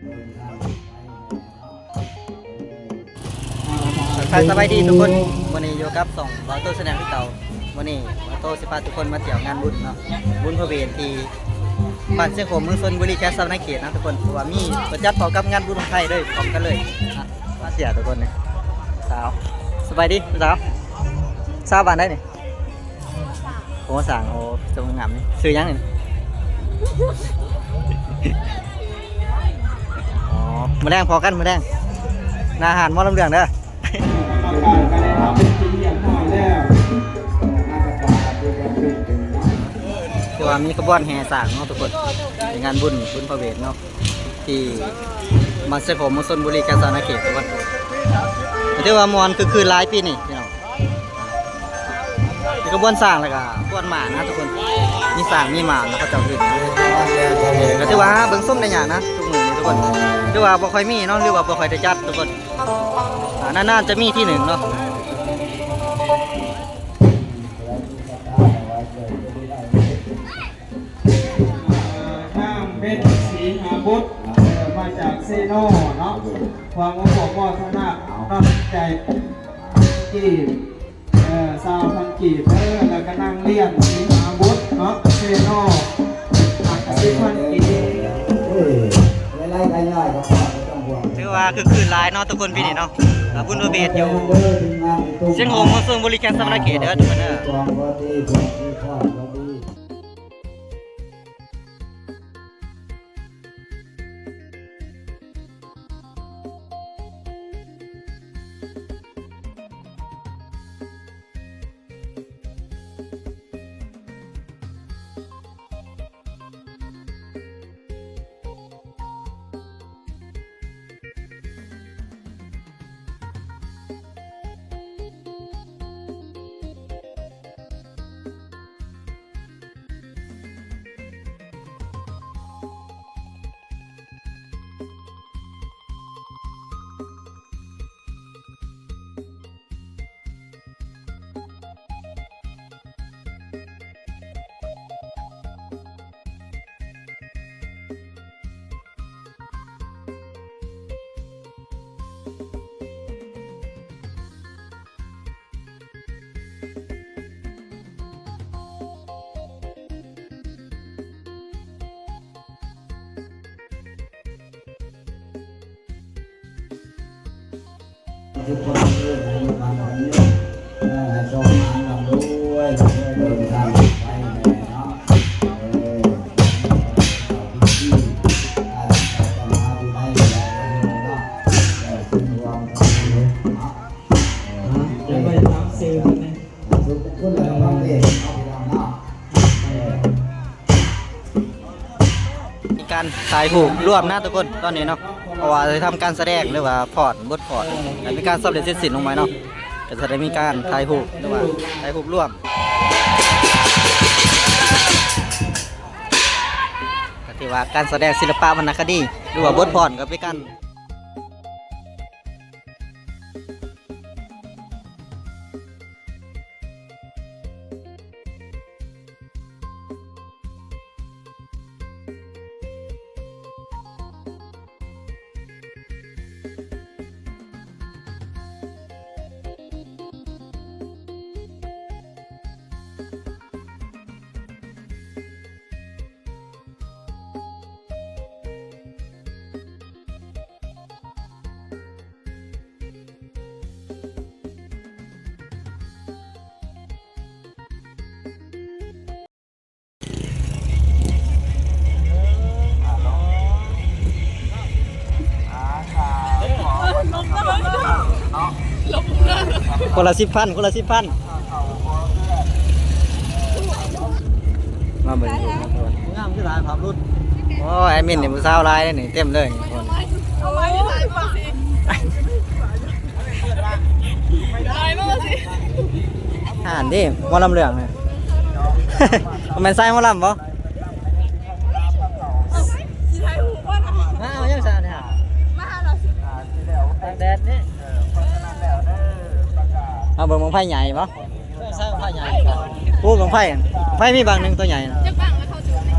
ທັກທາຍສະບາຍດີທຸກຄົນ, ມື້ນີ້ຢູ່ກັບຊ່ອງບ່າວໂຕ້ Channel ຄືເກົ່າ. ມື້ນີ້ບ່າວໂຕ້ຊິພາທຸກຄົນມາທ່ຽວງານບຸນເນາະ, ບຸນພະເວດທີ່ບ້ານຊຽງໂຮມ ເມືອງຊົນບຸຣີ ແຂວງສະຫວັນນະເຂດນະທຸກຄົນ, ເພາະວ່າມີ ເພິ່ນຈັດພ້ອມກັບງານບຸນບັ້ງໄຟເລີຍ ພ້ອມກັນເລີຍ. ມາເຊຍທຸກຄົນນີ້ ສາວ ສະບາຍດີສາວ, ສາວບ້ານໃດນີ້? ໂອ້ ສ້າງ ໂອ້ ຊົງງາມນີ້. ຊື່ຫຍັງນີ້? ອໍ ມື້ແລງພໍ້ກັນ ມື້ແລງ ໜ້າຮ້ານໝໍລຳເລື່ອງເດີ. ຄືວ່າມີຂະບວນແຫ່ຊ້າງເນາະທຸກຄົນ, ເປັນງານບຸນ ບຸນພະເວດເນາະ ທີ່ບ້ານຊຽງໂຮມ ເມືອງຊົນບຸຣີ ແຂວງສະຫວັນນະເຂດທຸກຄົນ. ຖືວ່າມ່ວນຄຶກຄື້ນຫຼາຍປີນີ້ພີ່ນ້ອງ. ມີຂະບວນຊ້າງ ແລ້ວກະຂະບວນມ້ານະທຸກຄົນ, ມີຊ້າງມີມ້ານ ແລ້ວເຂົາເຈົ້າຂຶ້ນ ກະຖືວ່າຫາເບິ່ງຊົມໄດ້ຍາກນະທຸກມື້ນີ້ທຸກຄົນ. ຖືວ່າບໍ່ຄ່ອຍມີເນາະ ຫຼືວ່າບໍ່ຄ່ອຍໄດ້ຈັດທຸກຄົນ, ອ່າ ນານໆຈະມີທີໜຶ່ງເນາະ. ນາງເພັນ ສີຫາບຸດ ເອີ ມາຈາກເຊໂນເນາະ, ຄວາມອະນຸໂມທະນານ້ຳໃຈກີບ ເອີ ຊາວພັນກີບເດີ, ແລ້ວກະນາງລຽນ ສີຫາບຸດເນາະ ເຊໂນ ຫ້າສິບພັນກີບ. ຖືວ່າຄຶກຄື້ນຫຼາຍເນາະທຸກຄົນ ປີນີ້ເນາະ, ບຸນພະເວດຢູ່ຊຽງໂຮມ ເມືອງຊົນບຸຣີ ແຂວງສະຫວັນນະເຂດເດີທຸກຄົນເດີ. ມີການຖ່າຍຮູບລວມນະທຸກຄົນຕອນນີ້ເນາະ, ເພາະວ່າໄດ້ທຳການສະແດງ ຫຼືວ່າຟ້ອນ ບົດຟ້ອນ ກະເປັນການສຳເລັດເສັດສິ້ນລົງໄປເນາະ, ກະຈະໄດ້ມີການຖ່າຍຮູບ ຫຼືວ່າຖ່າຍຮູບລວມ. ກະຖືວ່າການສະແດງສິລະປະວັນນະຄະດີ ຫຼືວ່າບົດຟ້ອນ ກະເປັນການຄົນລະສິບພັນ ຄົນລະສິບພັນ. ມາເບິ່ງຢູ່ ງາມຄືຫຼາຍ ພາບຫຼຸດ. ໂອ້ຍ ແອດມິນນີ້ຜູ້ສາວຫຼາຍເດ້ນີ້ ເຕັມເລີຍ. ອ່ານເດ້ ໝໍລຳເລື່ອງນະ ບໍ່ແມ່ນສາຍໝໍລຳບໍ່? ຊິຖ່າຍຮູບບໍ່ນະ? ມາເອົາຫຍັງຊະນີ້? ມາຫາເຮົາຊິ ຕາກແດດນີ້. ເຮົາເບິ່ງບັ້ງໄຟໃຫຍ່ບໍ່? ໃຊ່ ບັ້ງໄຟໃຫຍ່. ໂອ້ ບັ້ງໄຟ ໄຟມີບັ້ງໜຶ່ງຕົວໃຫຍ່ນະ. ຈັກບັ້ງລະເຂົາຈູດນີ້?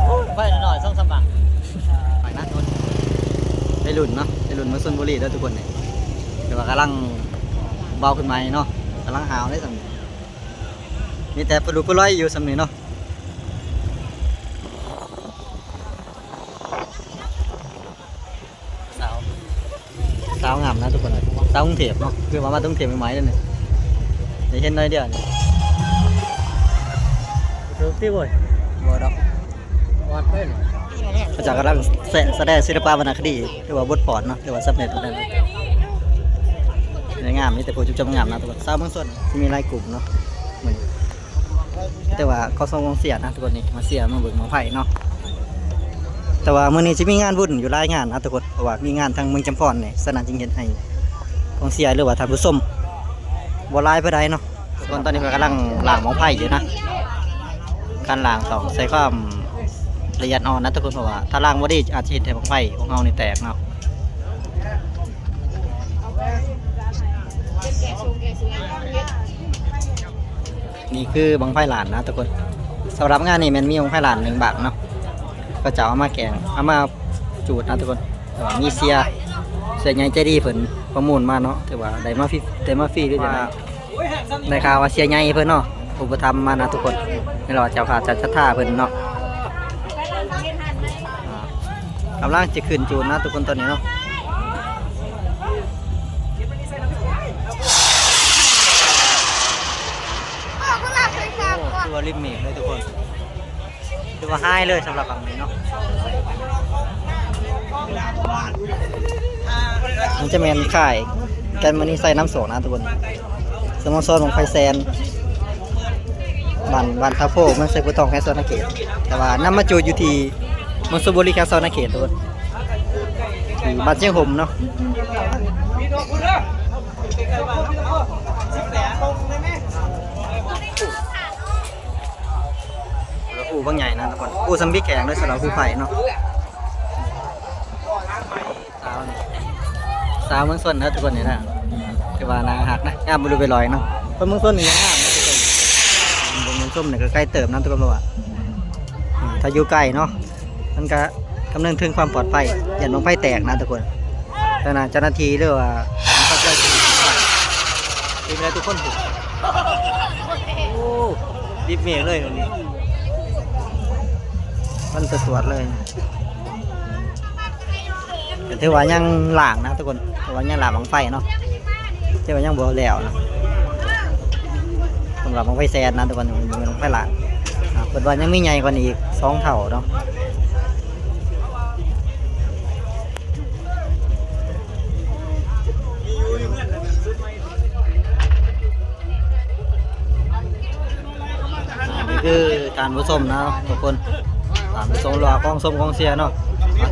ໂອ້ ບັ້ງໄຟນ້ອຍໆ ສອງສາມບັ້ງ. ໄປນະທຸກຄົນ. ລຸ້ນເນາະ ໄດ້ລຸ້ນເມືອຊົນບຸຣີເດີທຸກຄົນນີ້ ແຕ່ວ່າກຳລັງເບົາຂຶ້ນໃໝ່ເນາະ ກຳລັງຫາວເດ້ຊ່ຳນີ້ ມີແຕ່ປະດຸກປະລອຍຢູ່ຊ່ຳນີ້ເນາະ ສາວ ສາວງາມນະທຸກຄົນ ສາວກຸງເທບເນາະ ຄືວ່າມາແຕ່ກຸງເທບໃໝ່ໆເດ້ນີ້ ໄດ້ເຫັນໜ້ອຍດຽວນີ້ ຖືກຕິເວີຍ ບໍ່ດອກ ວັດເລີຍ ເຂົາເຈົ້າກຳລັງແສ ສະແດງສິລະປະວັນນະຄະດີ ຫຼືວ່າບົດຟ້ອນເນາະ ຖືວ່າສຳເລັດແລ້ວ ງາມ ມີແຕ່ຜູ້ຈົບໆງາມນະທຸກຄົນ ຊາວເມືອງຊົນ ຊິມີຫຼາຍກຸ່ມເນາະມື້ນີ້ ແຕ່ວ່າຂໍສົ່ງກອງເຊຍນະທຸກຄົນນີ້ ມາເຊຍມາເບິ່ງບັ້ງໄຟເນາະ ແຕ່ວ່າມື້ນີ້ຊິມີງານບຸນຢູ່ຫຼາຍງານນະທຸກຄົນ ເພາະວ່າມີງານທາງເມືອງຈຳພອນນີ້ ສະນັ້ນຈຶ່ງເຮັດໃຫ້ກອງເຊຍ ຫຼືວ່າທ່ານຜູ້ຊົມບໍ່ຫຼາຍປານໃດເນາະ ທຸກຄົນ ຕອນນີ້ເພິ່ນກຳລັງລ້າງບັ້ງໄຟຢູ່ນະ ການລ້າງຕ້ອງໃຊ້ຄວາມລະອຽດອ່ອນນະທຸກຄົນ ເພາະວ່າຖ້າລ້າງບໍ່ດີອາດຈະເຮັດໃຫ້ບັ້ງໄຟຂອງເຮົານີ້ແຕກເນາະ. ນີ້ຄືບັ້ງໄຟຫຼານນະທຸກຄົນ ສຳລັບງານນີ້ແມ່ນມີບັ້ງໄຟຫຼານໜຶ່ງບັ້ງເນາະ ເຂົາເຈົ້າເອົາມາແກງ ເອົາມາຈູດນະທຸກຄົນ ແຕ່ວ່າມີເຊຍ ເຊຍໃຫຍ່ໃຈດີເພິ່ນປະມູນມາເນາະ ຖືວ່າໄດ້ມາຟຣີ ໄດ້ມາຟຣີ ຫຼືວ່າ ໄດ້ຂ່າວວ່າເຊຍໃຫຍ່ເພິ່ນເນາະ ອຸປະຖຳມານະທຸກຄົນ ແມ່ນວ່າເຈົ້າພາບເຈົ້າສັດທາເພິ່ນເນາະ ອ່າ ກຳລັງຈະຂຶ້ນຈູນນະທຸກຄົນຕອນນີ້ເນາະ ໂອ້ ຄືວ່າລິບເມກເລີຍທຸກຄົນ. ຖືວ່າຮ້າຍເລີຍສຳລັບບັ້ງນີ້ເນາະ ມັນຈະແມ່ນຄ້າຍກັນມື້ນີ້ໃສ່ນ້ຳໂຊກນະທຸກຄົນ ສະໂມສອນບັ້ງໄຟແຊນ ບ້ານ ບ້ານທ່າໂພ ເມືອງໄຊພູທອງ ແຂວງສະຫວັນນະເຂດ ແຕ່ວ່ານຳມາຈູດຢູ່ທີ່ເມືອງຊົນບຸຣີ ແຂວງສະຫວັນນະເຂດທຸກຄົນ ທີ່ບ້ານຊຽງຫົມເນາະ. ອູ້ບັກໃຫຍ່ນະທຸກຄົນ ອູ້ສ່ຳບີແຂງເດີ ສຳລັບພູໄຟເນາະ ສາວ ສາວເມືອງຊົນເດີທຸກຄົນນີ້ນະ ຖືວ່າໜ້າຮັກນະ ງາມບໍ່ລຸໄປລອຍເນາະ ຄົນເມືອງຊົນນີ້ຍັງງາມນະທຸກຄົນ ເມືອງຊົນນີ້ກໍໄກເຕີບນະທຸກຄົນ ເພາະວ່າ ອາ ຖ້າຢູ່ໄກເນາະ ມັນກະຄຳນຶງເຖິງຄວາມປອດໄພ ຢ້ານບັ້ງໄຟແຕກນະທຸກຄົນ ດັ່ງນັ້ນເຈົ້າໜ້າທີ່ ຫຼືວ່າ ເປັນໄປທຸກຄົນພຸ້ນ ໂອ້ ລິບເມກເລີຍ ມັນສະສວດເລີຍ ກໍຖືວ່າຍັງລ້າງນະທຸກຄົນ ເພາະວ່າຍັງລ້າງບັ້ງໄຟເນາະ ແຕ່ວ່າຍັງບໍ່ແລ້ວນະ ສຳລັບບັ້ງໄຟແຊນນະທຸກຄົນ ບໍ່ແມ່ນບັ້ງໄຟລ້າງ ອ່າ ເພິ່ນວ່າຍັງມີໃຫຍ່ກວ່ານີ້ອີກສອງເທົ່າເນາະ ນີ້ຄືທ່ານຜູ້ຊົມນະທຸກຄົນ ທ່ານຜູ້ຊົມ ຫຼືວ່າກອງຊົມກອງເຊຍເນາະ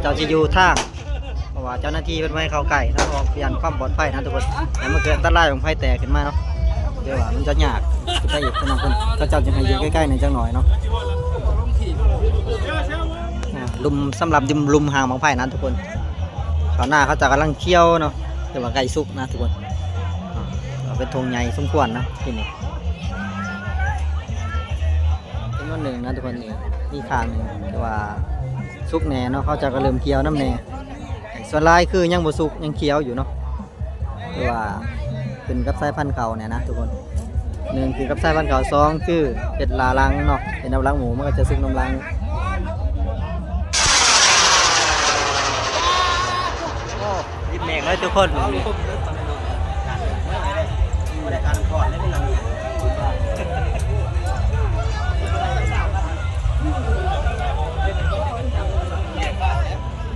ເຈົ້າຊິຢູ່ທາງ ເພາະວ່າເຈົ້າໜ້າທີ່ເພິ່ນບໍ່ໃຫ້ເຂົ້າໃກ້ນະ ເພາະວ່າຢ້ານຄວາມປອດໄພນະທຸກຄົນ ແລ້ວມັນເກີດອັນຕະລາຍບັ້ງໄຟແຕກຂຶ້ນມາເນາະ ແຕ່ວ່າມັນຈະຍາກຂຶ້ນໄປອີກ ສະນັ້ນເພິ່ນ ເຂົາເຈົ້າຈຶ່ງໃຫ້ຢູ່ໃກ້ໆແດ່ຈັກໜ້ອຍເນາະ ອ່າ ລຸ່ມ ສຳລັບລຸ່ມ ລຸ່ມຮ່າງບັ້ງໄຟນະທຸກຄົນ ເຂົ້ານາເຂົາເຈົ້າກຳລັງຂຽວເນາະ ຖືວ່າໃກ້ສຸກນະທຸກຄົນ ອ່າ ເປັນທົ່ງໃຫຍ່ສົມຄວນນະທີ່ນີ້ ເປັນວັນໜຶ່ງນະທຸກຄົນ ນີ້ມີຂ້າງໜຶ່ງທີ່ວ່າສຸກແດ່ເນາະ ເຂົາເຈົ້າກໍເລີ່ມຂຽວນຳແດ່ ສ່ວນຫຼາຍຄືຍັງບໍ່ສຸກ ຍັງຂຽວຢູ່ເນາະ ຄືວ່າຂຶ້ນກັບສາຍພັນເຂົ້າແດ່ນະທຸກຄົນ ໜຶ່ງຄືກັບສາຍພັນເຂົ້າ ສອງຄືເຮັດຫຼ້າຫຼັງເນາະ ເຮັດນຳຫຼັງໝູ ມັນກໍຈະສຸກນຳຫຼັງ ໂອ້ ລິບເມກເລີຍທຸກຄົນ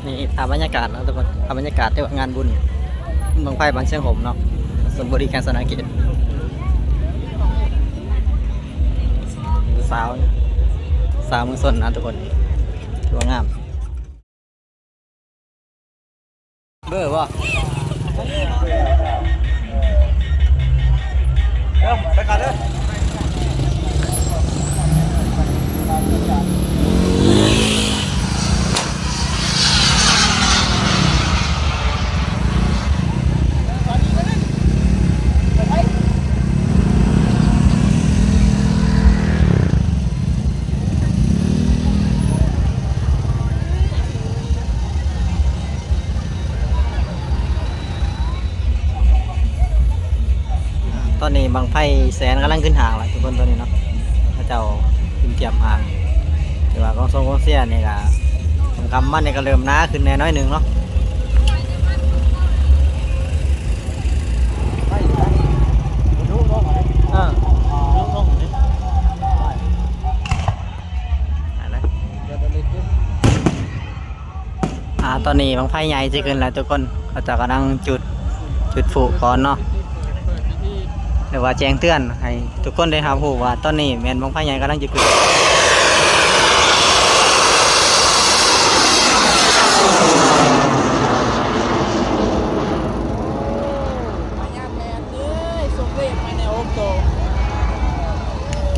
ນີ້ພາບບັນຍາກາດເນາະທຸກຄົນ ພາບບັນຍາກາດທີ່ວ່າງານບຸນບັ້ງໄຟບ້ານຊຽງຫົມເນາະ ຊົນບຸຣີ ແຂວງສະຫວັນນະເຂດ ສາວ ສາວເມືອງຊົນນະທຸກຄົນ ຖືວ່າງາມ. ເບີບໍ່? ເອີ ໄປກັນເດີ. ເ ຕອນນີ້ບັ້ງໄຟແສນກຳລັງຂຶ້ນຫ້າງແລ້ວທຸກຄົນ ຕອນນີ້ເນາະ ເຂົາເຈົ້າຂຶ້ນກຽມຫ້າງ ແຕ່ວ່າກອງຊົງກອງເຊຍນີ້ກະ ກຳມານີ້ກະເລີ່ມໜາຂຶ້ນແດ່ໜ້ອຍໜຶ່ງເນາະ. ອ່າ ຕອນນີ້ບັ້ງໄຟໃຫຍ່ຊິຂຶ້ນແລ້ວທຸກຄົນ ເຂົາເຈົ້າກຳລັງຈຸດ ຈຸດພລຸກ່ອນເນາະ ຫຼືວ່າແຈ້ງເຕືອນໃຫ້ທຸກຄົນໄດ້ຮັບຮູ້ວ່າ ຕອນນີ້ແມ່ນບັ້ງໄຟໃຫຍ່ກຳລັງຈະຂຶ້ນ.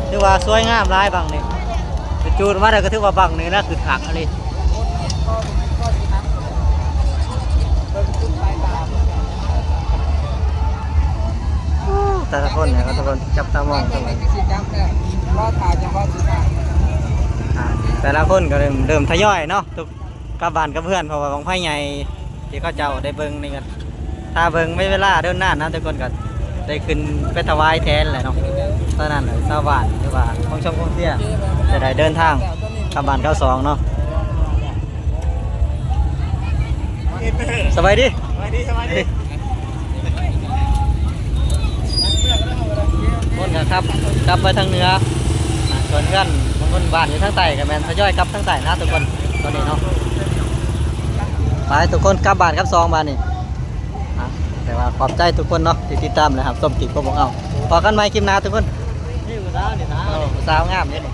ຖືວ່າສວຍງາມຫຼາຍບັ້ງນີ້ ໄປຈູດມາແລ້ວກໍຖືວ່າບັ້ງນີ້ນະ ຄຶກຄັກອີ່ຫຼີ. ແຕ່ລະຄົນເນາະ ແຕ່ລະຄົນຈັບຕາມອງ ອ່າ ແຕ່ລະຄົນກໍເລີ່ມ ເລີ່ມທະຍອຍເນາະ ທຸກ ກັບບ້ານກັບເຮືອນ ເພາະວ່າບັ້ງໄຟໃຫຍ່ທີ່ເຂົາເຈົ້າໄດ້ເບິ່ງນີ້ກໍ ຖ້າເບິ່ງໃນເວລາດົນນານນະ ທຸກຄົນກໍໄດ້ຂຶ້ນໄປຖວາຍແທນແຫຼະເນາະ. ສະນັ້ນແຫຼະ ຊາວບ້ານ ຫຼືວ່າກອງຊົງກອງເຊຍ ຈະໄດ້ເດີນທາງກັບບ້ານກັບຊ່ອງເນາະ. ສະບາຍດີ ສະບາຍດີ ສະບາຍດີ. ຄົນກໍຂັບກັບໄປທາງເໜືອ ອ່າ ສ່ວນເຮືອນບາງຄົນບ້ານຢູ່ທາງໃຕ້ກໍແມ່ນທະຍອຍກັບທາງໃຕ້ນະທຸກຄົນ ຕອນນີ້ເນາະ. ໄປທຸກຄົນກັບບ້ານກັບຊ່ອງບາດນີ້ ອ່າ ແຕ່ວ່າຂອບໃຈທຸກຄົນເນາະ ທີ່ຕິດຕາມ ແລະ ຮັບຊົມຄລິບຂອງພວກເຮົາ. ພໍ້ກັນໃໝ່ຄລິບໜ້າທຸກຄົນ. ນີ້ຜູ້ສາວນີ້ນະ ເອີ ຜູ້ສາວງາມເດ້ນີ້.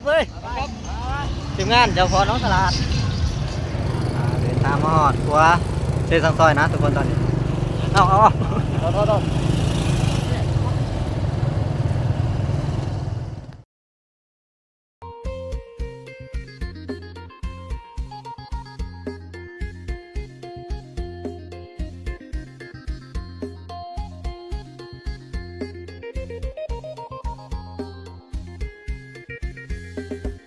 ເວີຍ ທີມງານເຈົ້າພໍ່ນ້ອງຕະຫຼາດ ອ່າ ເດີນທາງມາຮອດຂົວເຊສັງຊອຍນະທຸກຄົນຕອນນີ້. ເອົາ ເອົາ ເອົາ ໂທດ ໂທດ ໂທດ. ເ